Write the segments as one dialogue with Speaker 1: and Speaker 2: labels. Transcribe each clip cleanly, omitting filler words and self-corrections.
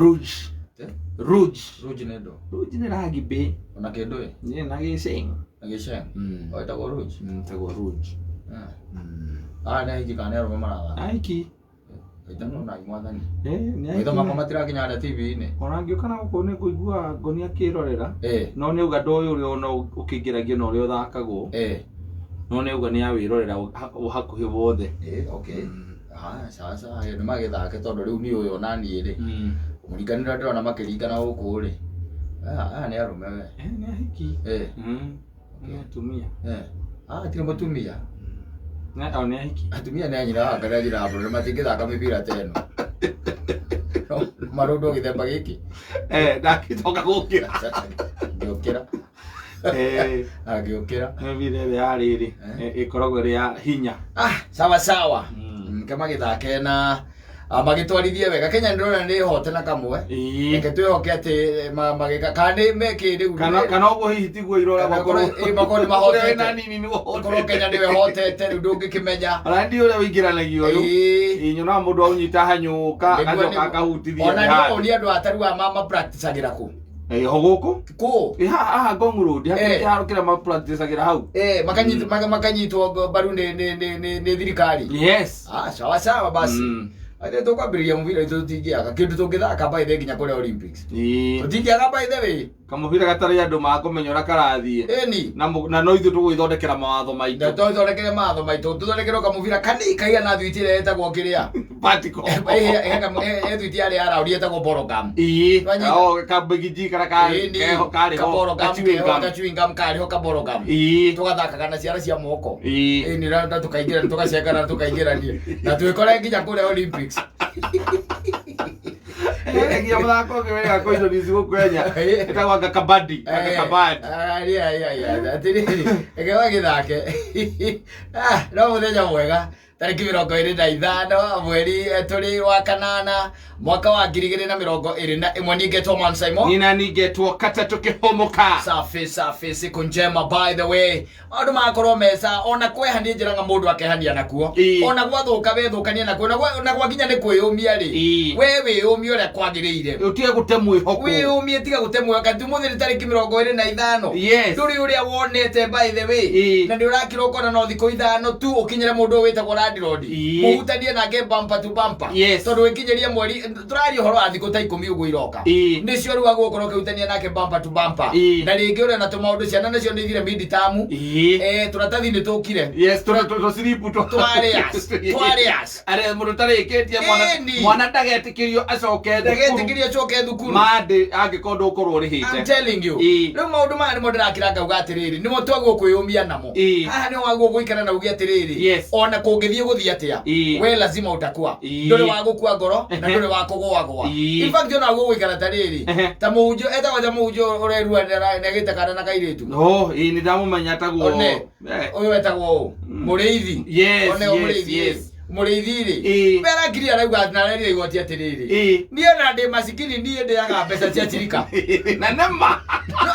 Speaker 1: Rouge.
Speaker 2: Eh?
Speaker 1: Rouge.
Speaker 2: Rouge nĩ ndũ.
Speaker 1: Rouge nĩ rugby.
Speaker 2: Ona kĩndũ ĩ.
Speaker 1: Nĩ na gĩceng.
Speaker 2: Na gĩceng.
Speaker 1: Mm.
Speaker 2: O ĩtagwo Rouge.
Speaker 1: Ĩtagwo Rouge.
Speaker 2: Ah. Aya nĩ ahiki kana nĩ arũme marathaka?
Speaker 1: Ahiki.
Speaker 2: Ĩtano na mwathani.
Speaker 1: Eh, nĩ
Speaker 2: Maitho makwa
Speaker 1: ahiki.
Speaker 2: matirakinya harĩa TV-inĩ.
Speaker 1: Ona ngĩũka na gũkũ nĩ ngũigua ngoni akĩrorera.
Speaker 2: Eh.
Speaker 1: No nĩ auga ndoĩ ũrĩa ona ũkĩingĩragio na ũrĩa ũthakagwo.
Speaker 2: Eh.
Speaker 1: No nĩ auga nĩ awĩrorera hakuhĩ wothe.
Speaker 2: Eh, okay. Ah, sasa nĩ magĩthake tondũ rĩu niĩ ũyũ ona niĩ rĩ. Mũringanĩro ndĩrona makĩringana gũkũ rĩ. Aya aya nĩ arũme we.
Speaker 1: Eh, nĩ ahiki.
Speaker 2: Eh.
Speaker 1: Nĩ atumia.
Speaker 2: Eh. Ah, tirĩ mũtumia.
Speaker 1: Nĩ o nĩ ahiki.
Speaker 2: Atumia nĩ a nyina wa kana nyina wa bũrũri matingĩthaka mĩbira ta ĩno. Marũndwo gĩthemba gĩkĩ.
Speaker 1: Eh, ndakĩcoka gũkĩra.
Speaker 2: Ngĩũkĩra.
Speaker 1: Eh,
Speaker 2: Angĩũkĩra.
Speaker 1: mĩbira ĩrĩa ya rĩrĩ
Speaker 2: Eh.
Speaker 1: ĩkoragwo ĩrĩ ya hinya.
Speaker 2: Ah, sawa sawa.
Speaker 1: Mm.
Speaker 2: Ke magĩthake na ah, magĩtwarithie wega. Kenya ndĩrona nĩ ĩhote na kamwe.
Speaker 1: Ĩĩ.
Speaker 2: Reke twĩhoke atĩ magĩka kana nĩ mekĩ rĩu.
Speaker 1: Kana ũguo hihi tiguo irora
Speaker 2: Kana
Speaker 1: makorwo
Speaker 2: korwo- ĩ, makorwo nĩ mahotete.
Speaker 1: Ũrĩa wĩna nini nĩ
Speaker 2: Korwo Kenya nĩwe hotete rĩu ndũngĩkĩmenya.
Speaker 1: Ona ndi ũrĩa wĩingĩranagia ũyũ.
Speaker 2: Ĩĩ.
Speaker 1: Ĩ, nyonaga mũndũ aũnyita hanyũka
Speaker 2: Nĩguo-
Speaker 1: agacoka
Speaker 2: nĩguo.
Speaker 1: akahutithia
Speaker 2: Ona
Speaker 1: handũ.
Speaker 2: nĩ ũria andũ ataru a mama practicagĩra kũ?
Speaker 1: Ĩ, ho gũkũ
Speaker 2: Kũ?
Speaker 1: Ĩ, haha Ngong Road hakĩrĩ
Speaker 2: Eh.
Speaker 1: kĩharo kĩrĩa mapracticagĩra hau.
Speaker 2: Eh, makanyitwo mbaru nĩ thirikari.
Speaker 1: Yes.
Speaker 2: Ah, sawa sawa basi. Atĩ tũkwambĩrĩria mũbira witũ tũtingĩaga kĩndũ tũngĩthaka by the way nginya kũrĩa Olympics.
Speaker 1: Ĩ.
Speaker 2: Tũtingĩaga by the way.
Speaker 1: Kamũbira gatarĩ andũ makũmenya ũrĩa karathiĩ.
Speaker 2: Ĩni.
Speaker 1: Na no ithuĩ tũgwĩthondekera mawatho
Speaker 2: Na
Speaker 1: maitũ.
Speaker 2: tũthondekere mawatho maitũ tũthondekerwo kamũbira kanini kaigana thwiti ĩrĩa ĩtagwo kĩrĩa.
Speaker 1: Particle.
Speaker 2: He thwiti yarĩa ya raũndi ĩtagwo borogam.
Speaker 1: Ĩ.
Speaker 2: Wanyita.
Speaker 1: O kabigiji kana
Speaker 2: Ĩni.
Speaker 1: keho karĩ ho.
Speaker 2: Kaborogam
Speaker 1: Ka chewing
Speaker 2: keho
Speaker 1: gum.
Speaker 2: ka chewing gum karĩ ho kaborogam.
Speaker 1: Ĩ.
Speaker 2: Tũgathakaga na ciara cia moko.
Speaker 1: Ĩ.
Speaker 2: Ĩni na tũkaingĩra tũgacengana tũkaingĩrania na twĩkore nginya kũrĩa Olympics.
Speaker 1: Nginya mũthako ũngĩ wega kũintroduce gũkũ Kenya. Ĩtagwo anga kabadi. Anga kabadi.
Speaker 2: Atĩrĩrĩ, reke magĩthake. Ah, no mũthenya mwega tarĩki 25 mweri tũrĩ wa kanana mwaka wa 2021. Niĩ ngetwo Man Simon.
Speaker 1: Nina ningetwo katatũ kĩhũmũka.
Speaker 2: Safi safi, siku njema. By the way, maũndũ magakorwo mesa ona kwehania njĩraga mũndũ akehania nakuo. Ona gwathũka wethũkania nakuo na gwakinya nĩ kwĩyũmia rĩ, we wĩyũmie ũrĩa kwagĩrĩire.
Speaker 1: Ũtige gũte mwĩhoko.
Speaker 2: Wĩyũmie, tiga gũte mwĩhoko ti mũthĩ nĩ tarĩki 25.
Speaker 1: Yes.
Speaker 2: Ndũrĩ ũrĩa wonete by the way. Na nĩ ũrakĩra ũkona no thikũ 5 tu ũkinyĩre mũndũ ũyũ wĩtagwo landlord. Mũhutanie nake bumper to bumper. Tondũ wĩkinyĩrie mweri tũraria ũhoro wa thikũ ta 10 ũguo iroka. Nĩcio rĩu agũkorwo ũkĩhutania nake bumper to bumper. Na rĩngĩ ũrĩa na tũmaũndũ ciana nacio nĩ ithire mid term. Tũratathi nĩ tũkire.
Speaker 1: Yes, tũciribu
Speaker 2: Twarĩas, twarĩas.
Speaker 1: Arĩa mũndũ tarĩkĩtie mwana
Speaker 2: Ĩni.
Speaker 1: mwana ndagetĩkĩrio acoke thukuru.
Speaker 2: Ndagetĩkĩrio acoke thukuru.
Speaker 1: Mandĩ angĩkorwo ndũgũkorwo ũrĩhĩte.
Speaker 2: I'm telling you. Rĩu maũndũ maya nĩmo ndĩrakira ngauga atĩrĩrĩ, nĩmo twagwo kwĩyũmia namo. Haha nĩho wagwo gũikara na uge atĩrĩrĩ, ona kũngĩthiĩ gũthiĩ atĩa, we lazima utakua. Ndũrĩ wa gũkua ngoro na ndũrĩ wa kũgũagũa. In fact ona wagwo gũikara ta rĩrĩ, ta mũhunjia etagwo ta mũhunjia ũrerua nĩagĩte kana na kairĩtu.
Speaker 1: Oh, ĩĩ nĩ ndamũmenya etagwo.
Speaker 2: One, ũyũ etagwo ũ? Mũrĩithi.
Speaker 1: Yes,
Speaker 2: One
Speaker 1: yes,
Speaker 2: mũrĩithi.
Speaker 1: yes.
Speaker 2: Mũrĩithi rĩ.
Speaker 1: Ĩĩ.
Speaker 2: We arakiri arauga na arerire igoti atĩrĩrĩ. Niĩ ona ndĩ macikini niĩ ndĩaga mbeca cia cirika.
Speaker 1: Na nĩ ma.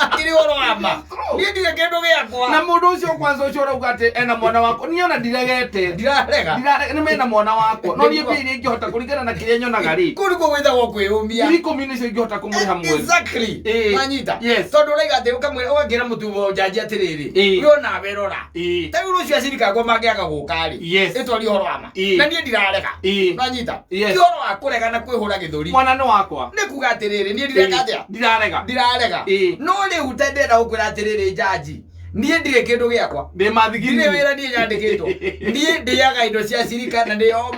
Speaker 2: Akĩrĩ ũhoro wa ma. Niĩ ndirĩ kĩndũ gĩakwa.
Speaker 1: Na mũndũ ũcio kwanza ũcio ũrauga atĩ ena mwana wakwa. Niĩ ona ndiregete.
Speaker 2: Ndirarega.
Speaker 1: Ndirarega nĩ mena mwana wakwa. No niĩ mbia iria ingĩhota kũringana na kĩrĩa nyonaga rĩ.
Speaker 2: Kũu nĩkuo gwĩtagwo kwĩyũmia.
Speaker 1: 10,000 nĩcio ingĩhota kũmũrĩha mweri.
Speaker 2: Exactly.
Speaker 1: Ĩĩ.
Speaker 2: Wanyita.
Speaker 1: Yes.
Speaker 2: Tondũ ũraiga atĩ ũkamwĩra ũgakĩra mũtu njanji atĩrĩrĩ.
Speaker 1: Ĩĩ.
Speaker 2: We onawe rora.
Speaker 1: Ĩĩ.
Speaker 2: Ta rĩu rũciũ acirika akwa mangĩaga gũka rĩ.
Speaker 1: Yes.
Speaker 2: Ĩtwarie ũhoro wa ma.
Speaker 1: Ĩĩ.
Speaker 2: Na niĩ ndirarega.
Speaker 1: Ĩĩ.
Speaker 2: Wanyita.
Speaker 1: Yes.
Speaker 2: Ti ũhoro wa kũrega na kwĩhũra gĩthũri.
Speaker 1: Mwana nĩ wakwa.
Speaker 2: Nĩ kuga atĩrĩrĩ, niĩ ndireka atĩa?
Speaker 1: Ndirarega.
Speaker 2: Ndirarega.
Speaker 1: Ĩĩ.
Speaker 2: No rĩu ta ndĩrenda gũkwĩra atĩrĩrĩ njanji, niĩ ndirĩ kĩndũ gĩakwa.
Speaker 1: Ndĩ mathigiri.
Speaker 2: Ndirĩ wĩra niĩ nyandĩkĩtwo. Niĩ ndĩaga indo cia cirika na nĩo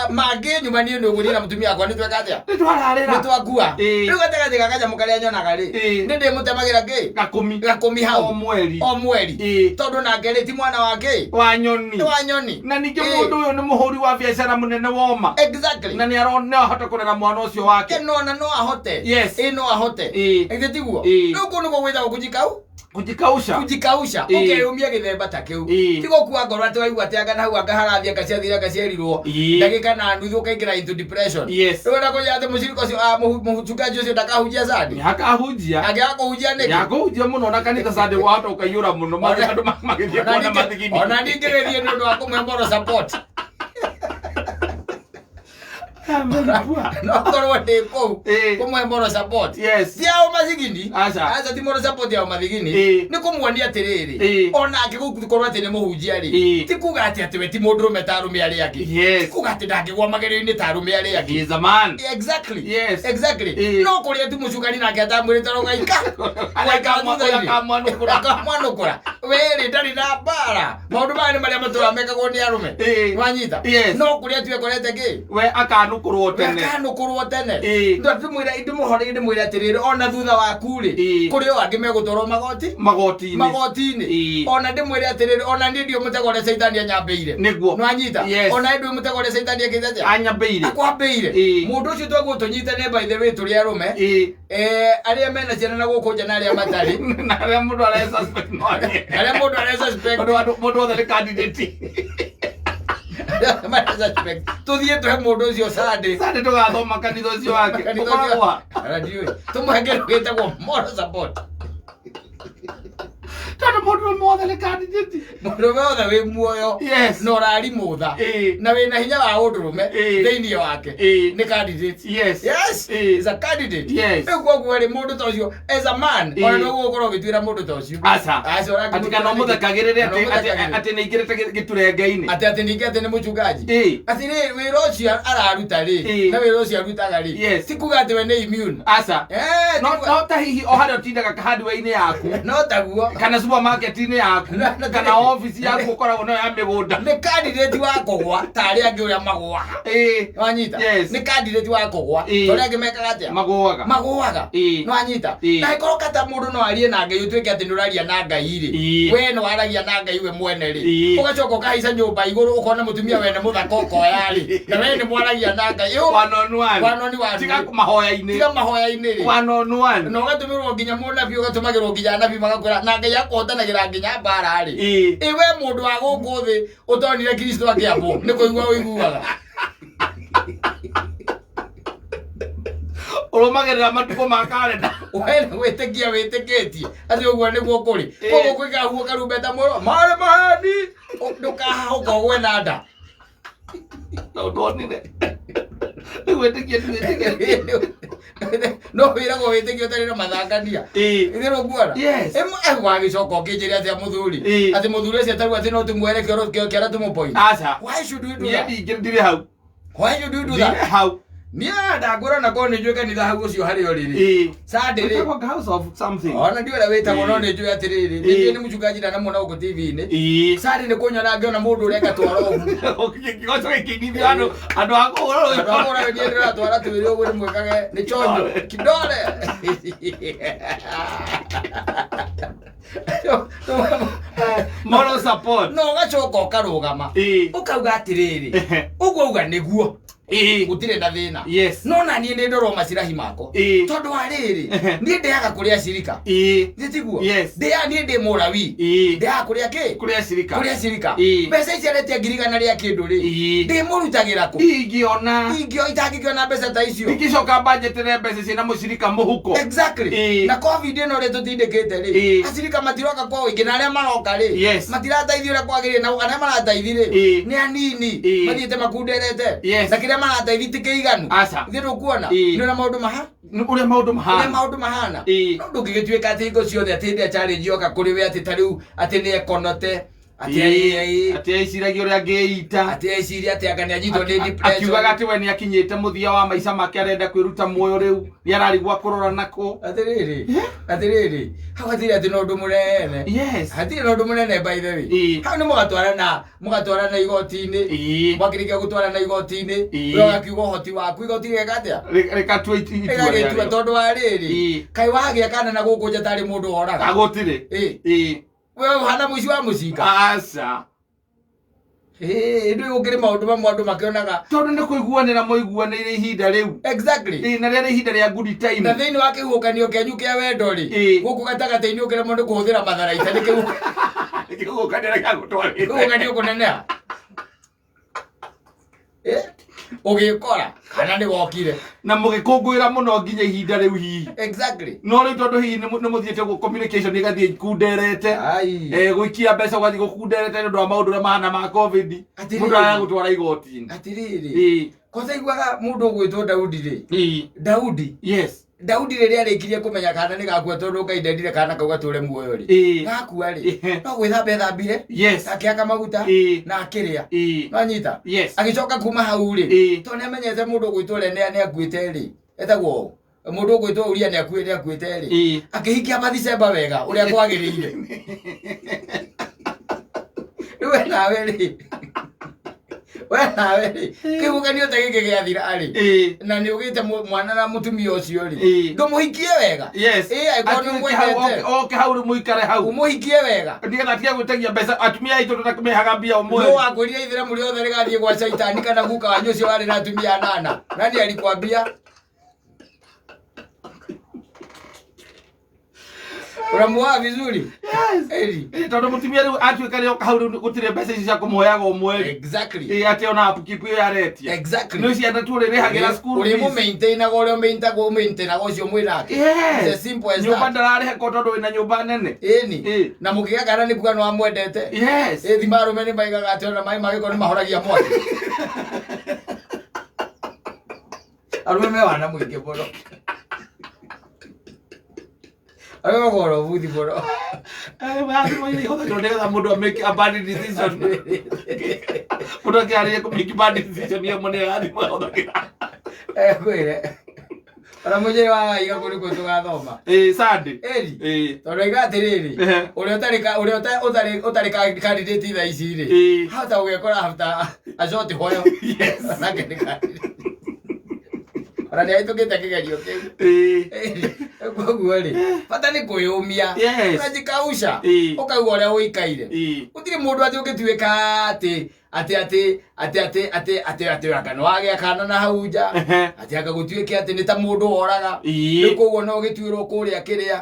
Speaker 2: mangĩnyuma niĩ nĩ ũguo niĩ na mũtumia wakwa nĩ tweka atĩa?
Speaker 1: Nĩ twararĩra.
Speaker 2: Nĩ twakua.
Speaker 1: Ĩĩ.
Speaker 2: Rĩu gatagatĩ ga kanyamũ karĩa nyonaga rĩ,
Speaker 1: Ĩĩ.
Speaker 2: nĩ ndĩmũtemagĩra kĩ?
Speaker 1: Gakũmi.
Speaker 2: Gakũmi hau.
Speaker 1: O mweri.
Speaker 2: O mweri.
Speaker 1: Ĩĩ.
Speaker 2: Tondũ nake rĩ ti mwana wa kĩ?
Speaker 1: Wa nyoni.
Speaker 2: Nĩ wa nyoni.
Speaker 1: Na ningĩ
Speaker 2: Ĩĩ.
Speaker 1: mũndũ ũyũ nĩ mũhũri wa biacara mũnene woma.
Speaker 2: Exactly.
Speaker 1: Na nĩ ahota kũrera mwana ũcio wake.
Speaker 2: Ĩno ona no ahote.
Speaker 1: Yes.
Speaker 2: Ĩ no ahote.
Speaker 1: Ĩĩ.
Speaker 2: Githĩ tiguo?
Speaker 1: Ĩĩ.
Speaker 2: Rĩu kũu nĩkuo gwĩtagwo kujikau?
Speaker 1: Kujikausha.
Speaker 2: Kujikausha.
Speaker 1: Ĩĩ.
Speaker 2: Ũkeyũmia gĩthemba ta kĩu.
Speaker 1: Ĩĩ.
Speaker 2: Ti gũkua ngoro atĩ waigua atĩ anga na hau anga harathiĩ anga ciathire anga cierirwo.
Speaker 1: Ĩĩ.
Speaker 2: Ndagĩka na nuthu ũkaingĩra into depression.
Speaker 1: Yes.
Speaker 2: Rĩu enda kũnjĩra atĩ mũcirika ũcio, mũchungaji ũcio ndakahunjia Sunday?
Speaker 1: Nĩ akahunjia.
Speaker 2: Angĩaga kũhunjia nĩkĩ?
Speaker 1: Nĩ akũhunjia mũno na kanitha Sunday wahota ũkaiyũra mũno andũ magĩthiĩ kuona mathigini.
Speaker 2: Ona ningĩ gĩthiĩ nĩ ũndũ wa kũmũhe moral support.
Speaker 1: I'm very poor.
Speaker 2: No korwo ndĩ kũu kũmũhe moral support.
Speaker 1: Yes.
Speaker 2: Ti ya ũmathigini.
Speaker 1: Aca.
Speaker 2: Aca ti moral support ya ũmathigini. Nĩ kũmuonia atĩrĩrĩ, onake gũkorwo atĩ nĩ mũhunjia rĩ, ti kuga atĩ atĩ we ti mũndũrũme ta arũme arĩa angĩ. Ti kuga atĩ ndangĩgwa magerio-inĩ ta arũme arĩa angĩ.
Speaker 1: He is a man.
Speaker 2: Exactly.
Speaker 1: Yes.
Speaker 2: Exactly. No kũrĩa tu mũcukani nake atamwĩrĩte rogaika.
Speaker 1: Arĩa akamwanũkũra.
Speaker 2: Akamwanũkũra. We-rĩ ndarĩ na mbara. Maũndũ maya nĩ marĩa matũraga mekagwo nĩ arũme. Wanyita?
Speaker 1: Yes.
Speaker 2: No kũrĩa tu ekorete kĩ?
Speaker 1: We akanũkũrwo tene.
Speaker 2: Akanũkũrwo tene. Ndĩmwĩra ndĩmũhore ndĩmwĩre atĩrĩrĩ, ona thutha waku rĩ, kũrĩ o angĩ megũtwarwo magoti?
Speaker 1: Magoti-inĩ.
Speaker 2: Magoti-inĩ. Ona ndĩmwĩre atĩrĩrĩ, ona niĩ ndiũ mũtego ũrĩa caitani anyambĩire.
Speaker 1: Nĩguo.
Speaker 2: Nĩwanyita?
Speaker 1: Yes.
Speaker 2: Ona niĩ ndiũ mũtego ũrĩa caitani ekĩte atĩa?
Speaker 1: Anyambĩire.
Speaker 2: Akwambĩire. Mũndũ ũcio twaguo tũnyitane by the way tũrĩ arũme. Arĩa mena ciana na gũkũ nja na arĩa matarĩ.
Speaker 1: Na arĩa mũndũ are suspect no arĩe.
Speaker 2: Arĩa mũndũ are suspect.
Speaker 1: Tondũ andũ mũndũ othe nĩ candidate.
Speaker 2: Arĩa mare suspect. Tũthiĩ tũhe mũndũ ũcio Sunday.
Speaker 1: Sunday tũgathoma kanitha ũcio wake.
Speaker 2: Kanitha ũcio.
Speaker 1: Ũkoragwo ha?
Speaker 2: Ara ndiũĩ. Tũmũhe kĩndũ gĩtagwo moral support.
Speaker 1: Tondũ mũndũ mothe nĩ candidate.
Speaker 2: Mũndũ wothe wĩ muoyo
Speaker 1: Yes.
Speaker 2: na ũrarimũtha na wĩna hinya wa ũndũrũme thĩinĩ wake nĩ candidate.
Speaker 1: Yes.
Speaker 2: Yes. Is a candidate.
Speaker 1: Yes.
Speaker 2: Rĩu koguo rĩ mũndũ ta ũcio as a man ona no ũgũkorwo ũgĩtuĩra mũndũ ta ũcio.
Speaker 1: Aca.
Speaker 2: Aca, ũrangĩmũtuĩra
Speaker 1: Atĩ kana
Speaker 2: nĩkĩ?
Speaker 1: ũmũthekagĩrĩre
Speaker 2: Kana ũmũthekagĩrĩre.
Speaker 1: atĩ nĩ aingĩrĩte gĩturenge-inĩ.
Speaker 2: Atĩ atĩ ningĩ atĩ nĩ mũchungaji. Atĩ rĩ wĩra ũcio araruta rĩ na wĩra ũcio arutaga rĩ
Speaker 1: Yes.
Speaker 2: ti kuga atĩ we nĩ immune.
Speaker 1: Aca.
Speaker 2: Ti
Speaker 1: No
Speaker 2: kuga-
Speaker 1: no ta hihi o harĩa ũtindaga hardware-inĩ yaku.
Speaker 2: No taguo.
Speaker 1: Kana supermarket-inĩ yaku.
Speaker 2: Na- na-
Speaker 1: Kana office yaku ũkoragwo nayo ya mĩgũnda.
Speaker 2: Nĩ candidate wa kũgwa ta arĩa angĩ ũrĩa magũaga. Nĩwanyita?
Speaker 1: Yes.
Speaker 2: Nĩ candidate wa kũgwa. Ta ũrĩa angĩ mekaga atĩa?
Speaker 1: Magũaga.
Speaker 2: Magũaga. Nĩwanyita? Na ĩkorwo kata mũndũ no arie na Ngai ũtuĩke atĩ nĩũraria na Ngai rĩ. We nĩ waragia na Ngai we mwene rĩ. Ũgacoka ũkahaica nyũmba igũrũ ũkona mũtumia wene mũthaka ũkoya rĩ. Na we nĩ mwaragia na Ngai.
Speaker 1: One on one.
Speaker 2: One on one.
Speaker 1: Tiga mahoya-inĩ.
Speaker 2: Tiga mahoya-inĩ rĩ.
Speaker 1: One on one.
Speaker 2: Na ũgatũmĩrwo nginya mũnabii, ũgatũmagĩrwo nginya anabii magakwĩra na Ngai akũhotanagĩra nginya mbara rĩ. Ĩ we mũndũ wa gũkũ thĩ ũtonire Kristo akĩambwo nĩ kũigua ũiguaga.
Speaker 1: Ũrũmagĩrĩra matukũ ma karenda.
Speaker 2: We nĩ gwĩtĩkia wĩtĩkĩtie atĩ ũguo nĩguo kũrĩ. Koguo kwĩkahuo karumbeta mũro marĩ maheni ndũkahahũka ũgwe na nda.
Speaker 1: No ndonire. Nĩ gwĩtĩkia ti gwĩtĩkia.
Speaker 2: No wĩragwo wĩtĩkie ũtarĩ na mathangania. Ithe rũkuona?
Speaker 1: Yes.
Speaker 2: Wagĩcoka ũkĩnjĩra atĩa mũthuri? Atĩ mũthuri ũcio atarua atĩ no tũmwere kĩoro kĩara tũmũpoint.
Speaker 1: Aca.
Speaker 2: Why should we do
Speaker 1: Niĩ
Speaker 2: that?
Speaker 1: ndirĩ hau.
Speaker 2: Why should we do
Speaker 1: Ndirĩ
Speaker 2: that?
Speaker 1: hau.
Speaker 2: Niĩ ndakwĩra na korwo nĩ njũĩ kanitha hau ũcio harĩa ũrĩ rĩ. Sunday rĩ.
Speaker 1: Wĩtagwo House of something.
Speaker 2: Ona ndiũĩ ũrĩa wĩtagwo no nĩ njũĩ atĩrĩrĩ. Nĩ njũĩ nĩ mũchungaji ndanamuona gũkũ TV-inĩ. Sunday nĩ kũnyona ngĩona mũndũ ũrĩa ngatwara ũguo.
Speaker 1: Kĩgoco gĩkĩinithio andũ andũ a kũhũra rwĩmbo.
Speaker 2: Andũ a kũhũra rwĩmbo niĩ ndĩratwara twĩre ũguo ndĩmwĩkage nĩ chonjo. Kidole.
Speaker 1: Moral support.
Speaker 2: No ũgacoka ũkarũgama. Ũkauga atĩrĩrĩ. Ũguo auga nĩguo. Gũtirĩ na thĩna.
Speaker 1: Yes.
Speaker 2: No na niĩ nĩ ndorwo macirahi makwa. Tondũ wa rĩrĩ, niĩ ndĩaga kũrĩa cirika. Nĩ tiguo?
Speaker 1: Yes.
Speaker 2: Ndĩaga niĩ ndĩ mũrawi. Ndĩaga kũrĩa kĩ?
Speaker 1: Kũrĩa cirika.
Speaker 2: Kũrĩa cirika. Mbeca ici aretia ngiri igana rĩa kĩndũ rĩ. Ndĩmũrutagĩra kũ?
Speaker 1: Ingĩona.
Speaker 2: Itangĩkĩona mbeca ta icio.
Speaker 1: Ingĩcoka budgetĩre mbeca ciĩna mũcirika mũhuko.
Speaker 2: Exactly. Na COVID ĩno ũrĩa tũtindĩkĩte rĩ. Acirika matiroka kwa ũingĩ na arĩa maroka rĩ.
Speaker 1: Yes.
Speaker 2: Matirateithio ũrĩa kwagĩrĩire na arĩa marateithia rĩ. Nĩ anini. Mathiĩte makunderete.
Speaker 1: Yes.
Speaker 2: Na kĩrĩa marateithia ti kĩiganu.
Speaker 1: Aca.
Speaker 2: Ithuĩ ndũkuona. Nĩ ũrĩa maũndũ maha?
Speaker 1: Nĩ ũrĩa maũndũ mahana.
Speaker 2: Ũrĩa maũndũ mahana. No ndũngĩgĩtuĩka atĩ hingo ciothe atĩ hĩndĩ ĩrĩa challenge yoka kũrĩ we atĩ ta rĩu atĩ nĩ ekonote. Atĩ
Speaker 1: Atĩ eciragia ũrĩa angĩita.
Speaker 2: Atĩ eciria atĩ anga nĩ anyitwo nĩ depression.
Speaker 1: Akiugaga atĩ we nĩ akinyĩte mũthia wa maica make arenda kwĩruta muoyo rĩu nĩ ararigwo akũrora nakũ.
Speaker 2: Atĩrĩrĩ, atĩrĩrĩ, hau hatirĩ atĩ na ũndũ mũnene.
Speaker 1: Yes.
Speaker 2: Hatirĩ na ũndũ mũnene by the way. Hau nĩ mũgatwarana igoti-inĩ. Mwakĩrĩkia gũtwarana igoti-inĩ, we ũgakiuga ũhoti waku igoti rĩgeka atĩa?
Speaker 1: Rĩgatua itua
Speaker 2: Rĩgagĩtua
Speaker 1: rĩarĩo.
Speaker 2: tondũ wa rĩrĩ. Kaĩ wagĩa kana na gũkũ nja tarĩ mũndũ woraga?
Speaker 1: Gũtirĩ.
Speaker 2: We ũhana mũici wa mũcinga?
Speaker 1: Aca.
Speaker 2: Ndũĩ gũkĩrĩ maũndũ mamwe andũ makĩonaga.
Speaker 1: Tondũ nĩ kũiguanĩra mũiguanĩire ihinda rĩu.
Speaker 2: Exactly.
Speaker 1: Na rĩarĩ ihinda rĩa good time.
Speaker 2: Na thĩinĩ wa kĩhuhũkanio kĩanyu kĩa wendo rĩ, gũkũ gatagatĩ-inĩ ũkĩremwo nĩ kũhũthĩra matharaita nĩ
Speaker 1: kĩhuhũkanio gĩa gũtwarĩte.
Speaker 2: Kĩhuhũkanio kũneneha. Ũgĩkora kana nĩ wokire.
Speaker 1: Na mũgĩkũngũĩra mũno nginya ihinda rĩu hihi.
Speaker 2: Exactly.
Speaker 1: No rĩu tondũ hihi nĩ mũthiĩte ũguo communication ĩgathiĩ ikunderete. Gũikia mbeca ũgathiĩ gũkunderete nĩ ũndũ wa maũndũ ũrĩa mahana ma COVID.
Speaker 2: Atĩrĩrĩ.
Speaker 1: Mũndũ aragũtwara igoti-inĩ.
Speaker 2: Atĩrĩrĩ. Kotaiguaga mũndũ ũgwĩtwo Daudi rĩ. Daudi.
Speaker 1: Yes.
Speaker 2: Daudi rĩrĩa arĩkirie kũmenya kana nĩ gakua tondũ Ngai ndendire kana kau gatũre muoyo rĩ. Gakua rĩ. No gwĩthamba ethambire.
Speaker 1: Yes.
Speaker 2: Akĩhaka maguta. Na akĩrĩa. Nwanyita.
Speaker 1: Yes.
Speaker 2: Agĩcoka kuma hau rĩ. Tondũ nĩamenyete mũndũ ũgwĩtwo ũrĩa nĩ akuĩte rĩ. Etagwo ũũ. Mũndũ ũgwĩtwo Uria nĩ akuĩte rĩ. Akĩhikia Bathisheba wega ũrĩa kwagĩrĩire. Rĩu we nawe rĩ. We nawe rĩ. Kĩhuhũkanio ta gĩkĩ gĩathira rĩ. Na nĩ ũgĩte mwana na mũtumia ũcio rĩ. Ndũmũhikie wega.
Speaker 1: Yes.
Speaker 2: Angĩkorwo nĩ ũmwendete.
Speaker 1: Oke hau rĩ mũikare hau.
Speaker 2: Ũmũhikie wega.
Speaker 1: Nĩgetha atige gwĩtagia mbeca atumia aitũ tũtakĩmehaga mbia o mweri.
Speaker 2: Nũ wakwĩrire itheramu rĩothe rĩgathiĩ gwa caitani kana guka wanyu ũcio warĩ na atumia anana? Nani alikwambia? Unamuoa vizuri?
Speaker 1: Yes.
Speaker 2: Eri.
Speaker 1: Tondũ mũtumia rĩu atuĩka rĩoka hau rĩu gũtirĩ mbeca ici cia kũmũheaga o mweri.
Speaker 2: Exactly.
Speaker 1: Atĩ ona upkeep ĩyo aretia.
Speaker 2: Exactly.
Speaker 1: Nĩ ciana tu ũrĩrĩhagĩra school
Speaker 2: Ũrĩ
Speaker 1: fees.
Speaker 2: mũmaintainaga ũrĩa ũmaintainaga ũcio mwĩ nake.
Speaker 1: Yes.
Speaker 2: It's as simple as
Speaker 1: Nyũmba
Speaker 2: that.
Speaker 1: ndararĩha ko tondũ wĩna nyũmba nene.
Speaker 2: Ĩni. Na mũkĩgĩa kana nĩ kuga nĩ wamwendete.
Speaker 1: Yes.
Speaker 2: Thima arũme nĩ maigaga atĩ ona maĩ ma gĩko nĩ mahoragia mwaki. Arũme me wana mũingĩ mũno. Arũme makoragwo na ũbuthi mũno.
Speaker 1: Thimũ ihũthagĩrwo nĩgetha mũndũ a make a bad decision. Mũndũ akĩharĩria kũ make bad decision ĩyo mũno ya thimũ ahũthagĩra.
Speaker 2: Kwĩre. Ona mũnjĩre wa waiga kũrĩ kũ tũgathoma.
Speaker 1: Sunday.
Speaker 2: Eri. Tondũ aiga atĩrĩrĩ, ũrĩa ũtarĩ ũtarĩ candidate thaa ici rĩ. Hata ũgekora after a short while.
Speaker 1: Yes.
Speaker 2: Nake nĩ candidate. Ona nĩ ahĩtũkĩte kĩgerio kĩu. Koguo rĩ, bata nĩ kwĩyũmia.
Speaker 1: Yes.
Speaker 2: Ũnajikausha. Ũkauga ũrĩa ũikaire. Gũtirĩ mũndũ atĩ ũngĩtuĩka atĩ atĩ atĩ atĩ atĩ atĩ atĩ atĩ anga nĩ wagĩa kana na hau nja. Atĩ anga gũtuĩke atĩ nĩ ta mũndũ woraga. Rĩu koguo no ũgĩtuĩrwo kũrĩa kĩrĩa.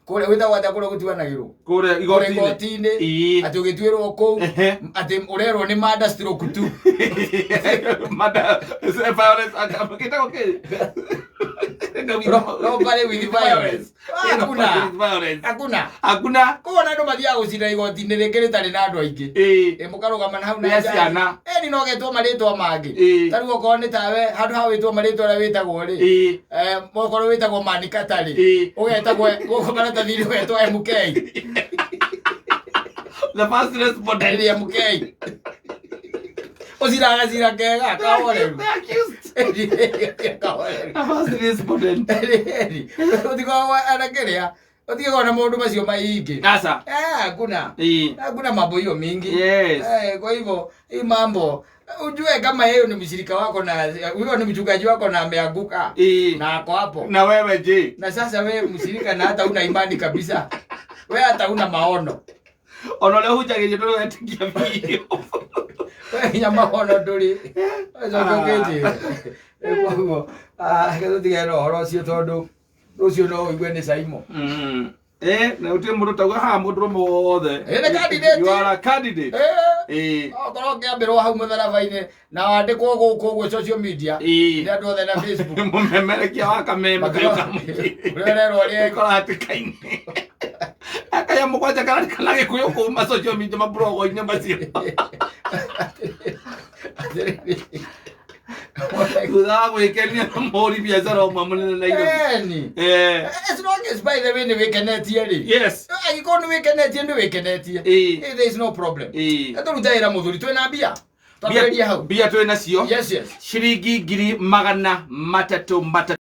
Speaker 2: Kũrĩa gwĩtagwo atĩa kũrĩa gũtuanagĩrwo?
Speaker 1: Kũrĩa
Speaker 2: Kũrĩa
Speaker 1: igoti-inĩ.
Speaker 2: igoti-inĩ. Atĩ ũgĩtuĩrwo kũu. Atĩ ũrerwo nĩ murder stroke two.
Speaker 1: Murder violence gĩtagwo kĩ?
Speaker 2: Robbery with violence. Hakuna.
Speaker 1: Violence.
Speaker 2: Hakuna.
Speaker 1: Hakuna.
Speaker 2: Koguo na andũ mathiaga gũcinda igoti-inĩ rĩngĩ rĩtarĩ na andũ aingĩ. Mũkarũgama na hau na
Speaker 1: Nĩ
Speaker 2: njari.
Speaker 1: ciana.
Speaker 2: Ĩni no getwo marĩtwa mangĩ. Ta rĩu okorwo nĩ tawe handũ ha wĩtwo marĩtwa ũrĩa wĩtagwo rĩ. Okorwo wĩtagwo Manikata rĩ. Ũgetagwo gũkũ maratathi-inĩ ũgetwo MK.
Speaker 1: The first respondent.
Speaker 2: Nĩ MK. Ũciraga cira kega kahoreru.
Speaker 1: The accused.
Speaker 2: Kahoreru.
Speaker 1: The first respondent.
Speaker 2: Ũtikoragwo ana kĩrĩa. Ũtikoragwo na maũndũ macio maingĩ.
Speaker 1: Sasa.
Speaker 2: Hakuna. Hakuna mambo hiyo mingi.
Speaker 1: Yes.
Speaker 2: Kwa hivyo hii mambo ujue kama yeye ni mshirika wako na huyo ni mchungaji wako na ameanguka na ako hapo.
Speaker 1: Na wewe je?
Speaker 2: Na sasa wewe mshirika na hata una imani kabisa. Wewe hata una maono.
Speaker 1: Ona ũrĩa ũhunjagĩria ndũrĩ wetĩkia biũ.
Speaker 2: Wewe nginya maono ndũrĩ. Ũcio ndũngĩnjĩra. Koguo tũtigane na ũhoro ũcio tondũ rũciũ no ũigue nĩ Saimo.
Speaker 1: Na ũtirĩ mũndũ tauga haha mũndũ ũrũme wothe.
Speaker 2: Nĩ candidate.
Speaker 1: You are a candidate.
Speaker 2: Okorwo ũngĩambĩrwo hau mũtharaba-inĩ na wandĩkwo gũkũ ũguo social media nĩ andũ othe na Facebook.
Speaker 1: Mũmemerekia wa kameme kayũ ka mũingĩ.
Speaker 2: Ũrĩa ũrerwo ũrĩa
Speaker 1: Ĩkora hatĩka-inĩ. Akaya mũgwanja kararikana Gĩkũyũ kuma social media mablogo-inĩ macio. Thutha wa gwĩkenia na mũhũri biacara ũmwe mũnene Nairobi.
Speaker 2: Eni. As long as by the way nĩ wĩkenetie rĩ.
Speaker 1: Yes.
Speaker 2: Angĩkorwo nĩ wĩkenetie nĩ wĩkenetie. There is no problem. Tũrute wĩra mũthuri twĩna mbia. Twambĩrĩrie hau.
Speaker 1: Mbia twĩ nacio.
Speaker 2: Yes, yes.
Speaker 1: Ciringi 300,300.